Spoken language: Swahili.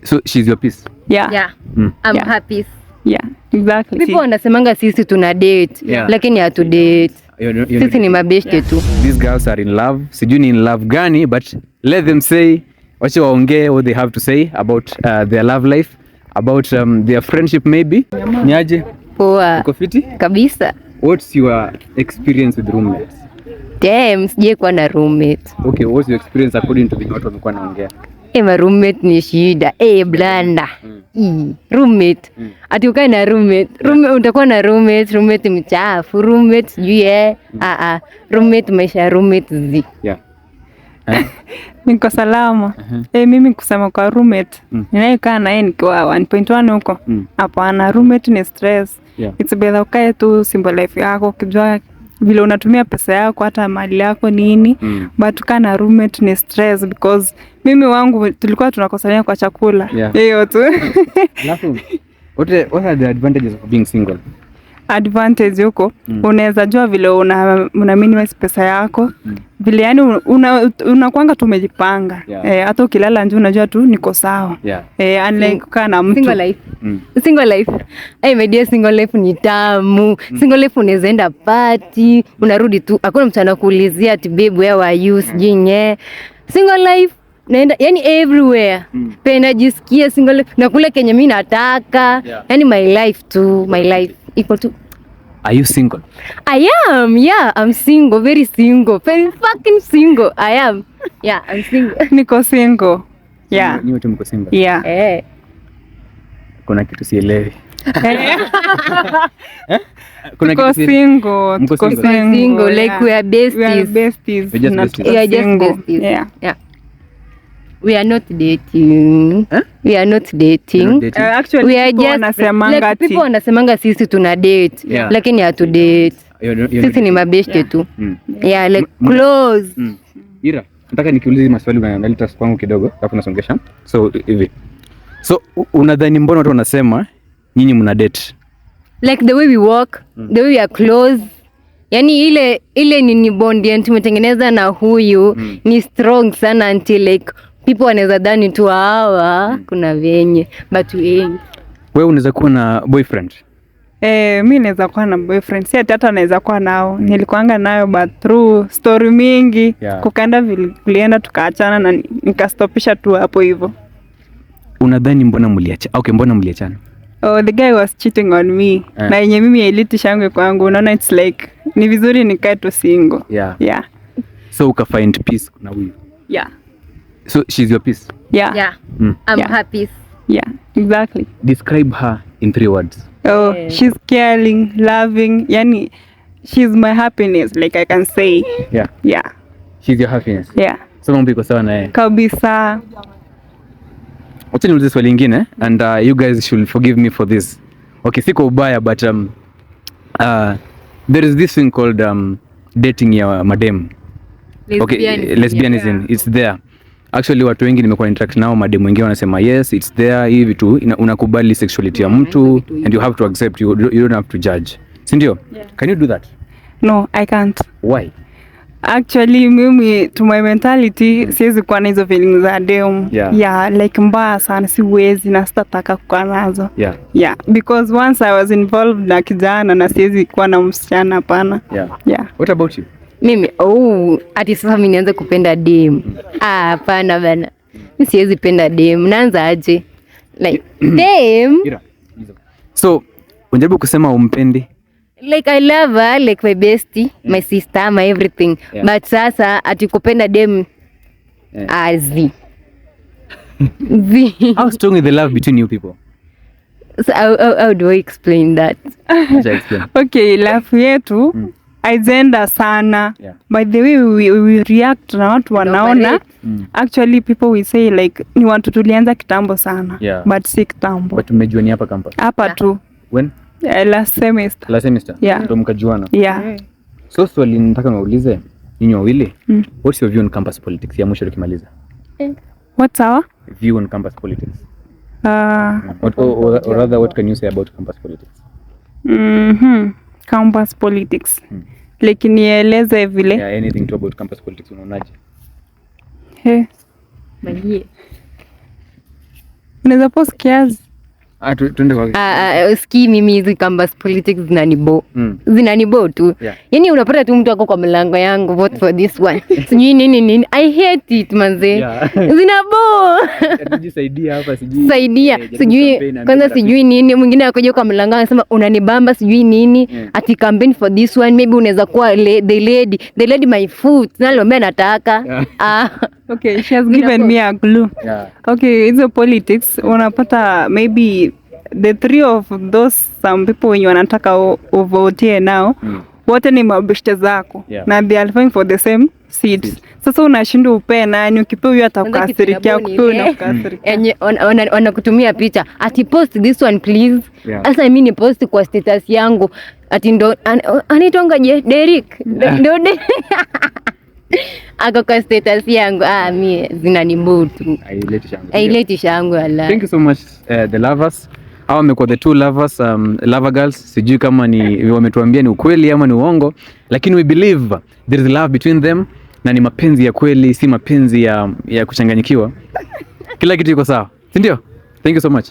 So she's your peace. Yeah. Yeah. I'm happy. Yeah, exactly. People wanasemanga sisi tuna date, lakini hatu date. You're Sisi ni mabeshte tu. These girls are in love. Sijui ni in love gani, but let them say, wache waongee what they have to say about their love life, about their friendship maybe. Niaje? Poa. Uko fiti? Kabisa. What's your experience with roommates? Damn, sijai kuwa na roommate. Okay, what's your experience according to the watu wamekuwa naongea? Eh, ma roommate ni shida. Eh, blanda. Roommate. Ati ukae na roommate. Roommate utakuwa na roommate, roommate mchafu, roommate sijui eh. Ah ah. Roommate, maisha ya roommate zi. Eh? Niko salama. Eh, mimi kusema kwa roommate ninayekaa naye nikiwa 1.1 huko. Hapana, roommate ni stress. It's better ukae tu simple life yako ukijua vile unatumia pesa yako, hata mali yako nini. But kaa na roommate ni stress because mimi wangu tulikuwa tunakosania kwa chakula. Hiyo tu. Alafu what are the advantages of being single? Advantage huko, unaweza jua vile una minimize pesa yako, vile yani unakuanga tu umejipanga. Eh, hata ukilala njaa unajua tu niko sawa. Eh, unlike kukaa na mtu. Single life. Single life. Hey, my dear, single life ni tamu. Single life unaweza enda party, unarudi tu, hakuna mtu anakuulizia ati, "Babe, where were you?" sijui nye. Single life naenda yani everywhere. Pe najisikia single life, nakula kenye mimi nataka. Yani my life tu, my life iko tu. Are you single? I am, yeah, I'm single, very single, very fucking single. I am. Yeah, I'm single. Niko single. Yeah. Ni wote mko single? Yeah. Eh. Kuna kitu sielewi. Kuna Tuko kitu single. Mko Tuko single? single. Single, like yeah. we are besties. We are besties. We're just na besties. tuko We are just single. besties. Yeah. Yeah. We are not dating. Huh? We are not dating. You're not dating? Actually, We are people just wanasemanga like, ati people wanasemanga sisi tuna date, lakini hatu date. You're not Sisi ni mabeshte tu. Yeah, like close. Ira, nataka nikiulize maswali, unaleta kwangu kidogo, alafu nasongesha. So hivi. So unadhani mbona watu wanasema nyinyi mna date? Like the way we walk, the way we are close. Yani ile ile nini bond yenye tumetengeneza na huyu ni strong sana until like people wanaweza dhani tu hawa kuna venye, but we ain't. Wewe unaweza kuwa na boyfriend? Eh, mi naweza kuwa na boyfriend, si ati hata naweza kuwa nao. Nilikuanga nayo but through story mingi kukaenda vile kulienda, tukaachana na nikastopisha tu hapo hivyo. Unadhani mbona mliacha? Okay, mbona mliachana? Oh, the guy was cheating on me. Na yenye mimi haileti shangwe kwangu, unaona it's like ni vizuri nikae tu single. Yeah. So uka find peace na huyu. Yeah. So she's your peace. Yeah. Yeah. I'm happy. Yeah, exactly. Describe her in three words. Oh, she's caring, loving, yani she's my happiness, like I can say. Yeah. She's your happiness. Yeah. So mambo iko sawa na yeye. Kabisa. Wacha niulize swali lingine and you guys should forgive me for this. Okay, siko ubaya, but there is this thing called dating ya madem. Okay, Lesbianism. Lesbianism, it's there. Actually watu wengi nimekuwa interact nao, madem wengine wanasema yes, it's there. Hii vitu unakubali sexuality ya mtu and you have to accept, you don't have to judge. Si ndio? Can you do that? No, I can't. Why? Actually, mimi to my mentality siwezi kuwa na hizo feelings za dem. Yeah, like mbaya sana siwezi na sitataka kuwa nazo. Yeah, because once I was involved na kijana na siwezi kuwa na msichana, hapana. Yeah. What about you? Mimi, oh, ati sasa mimi nianze kupenda dem? Ah, hapana bana. Mimi siwezi penda dem. Naanza aje? Like dem, Ira. So unajaribu kusema umpendi? Like I love her like my bestie, my sister, my everything. But sasa ati kupenda dem, ah, zi. Zi. How strong is the love between you people? So how do I explain that? Acha explain. Okay, love yetu haijaenda sana. By the way we react na watu wanaona operate. Actually people will say like ni watu tulianza kitambo sana, but si kitambo. But mmejua ni hapa campus. Hapa tu. When? Last semester. Last semester? Yeah. Ndio mkajuana. Yeah. So swali nataka niwaulize nyinyi wawili. What's your view on campus politics? Ya mwisho tukimaliza. What's our View on campus politics. Or rather, what can you say about campus politics? Campus politics. Like nieleze vile. Yeah, anything to about campus politics, unaonaje? Hey. Manyie. Unaweza post kiasi. Ah, tuende kwa Ah, ah, ski mimi hizi campus politics zinanibore. Zinanibore tu. Yaani unapata tu mtu ako kwa mlango yangu, "Vote for this one." Sijui nini nini. I hate it, manze. Zinabore. Tujisaidia hapa sijui. Saidia. Jaribu Sijui campaign, ambia kwanza marafiki. Sijui nini, mwingine akuja kwa mlango anasema unanibamba, sijui nini, ati campaign for this one, maybe unaweza kuwa the lady, the lady my foot. Nalomea nataka. Ah. Okay, she has given me a clue. Okay, hizo politics unapata maybe the three of those some people wenye wanataka uvotie nao wote ni mabeshte zako na they are vying for the same seat. Sasa unashindwa upee nani, ukipea huyu Kwanza kitu atakukasirikia, inaboo ni ukipea ile unakukasirikia. Enye wanakutumia picha ati "Post this one, please." Sasa mimi ni post kwa status yangu ati ndo anitonga je Derek ndo ako kwa status yangu. Ah, mie zinanibore tu. Haileti shangwe. Aileti shangwe ala. Thank you so much, the lovers. Hawa wamekuwa the two lovers, lover girls. Sijui kama ni wametuambia ni ukweli ama ni uongo, lakini we believe there is love between them na ni mapenzi ya kweli, si mapenzi ya kuchanganyikiwa. Kila kitu iko sawa, si ndio? Thank you so much.